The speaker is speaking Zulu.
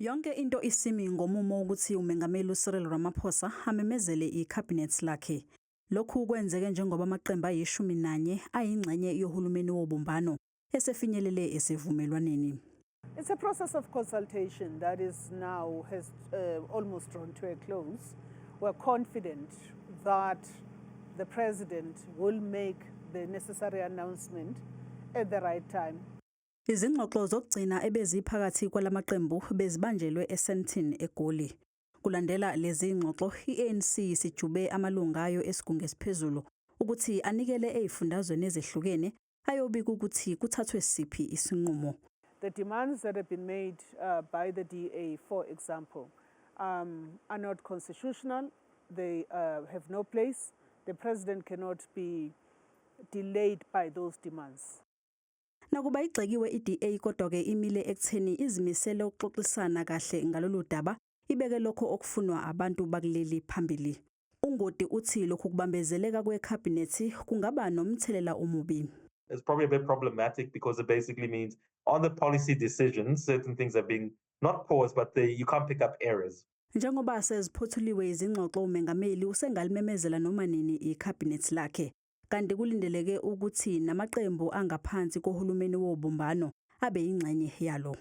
Yonke into isimi ngomumo wokuthi uMengameli uCyril Ramaphosa amemezele ikhabhinethi lakhe. Lokhu kwenzeke njengoba amaqembu ayi-11 ayingxenye yohulumeni wobumbano esefinyelele esivumelwaneni. It's a process of consultation that is now has almost drawn to a close. We're confident that the president will make the necessary announcement at the right time. Izingxoxo zokugcina ebeziphakathi kwalamaqembu bezibanjelwe eSandton, eGoli. Kulandela lezi ngxoxo, i-ANC isijube amalungu ayo esigungu esiphezulu ukuthi anikele ezifundazweni ezehlukene ayobika ukuthi kuthathwe siphi isinqumo. The demands that have been made by the DA, for example, are not constitutional. They have no place. The president cannot be delayed by those demands. Nakuba igxekiwe i-DA, kodwa-ke imile ekutheni izimisele ukuxoxisana kahle ngalolu daba, ibeke lokho okufunwa abantu bakuleli phambili. Ungoti uthi lokhu kubambezeleka kwekhabhinethi kungaba nomthelela omubi. It's probably a bit problematic because it basically means on the policy decisions, certain things are being not paused, but you can't pick up errors. Njengoba seziphothuliwe izingxoxo, umengameli usengalimemezela noma nini ikhabhinethi lakhe. Kanti kulindeleke ukuthi namaqembu angaphansi kohulumeni wobumbano abe yingxenye yalo.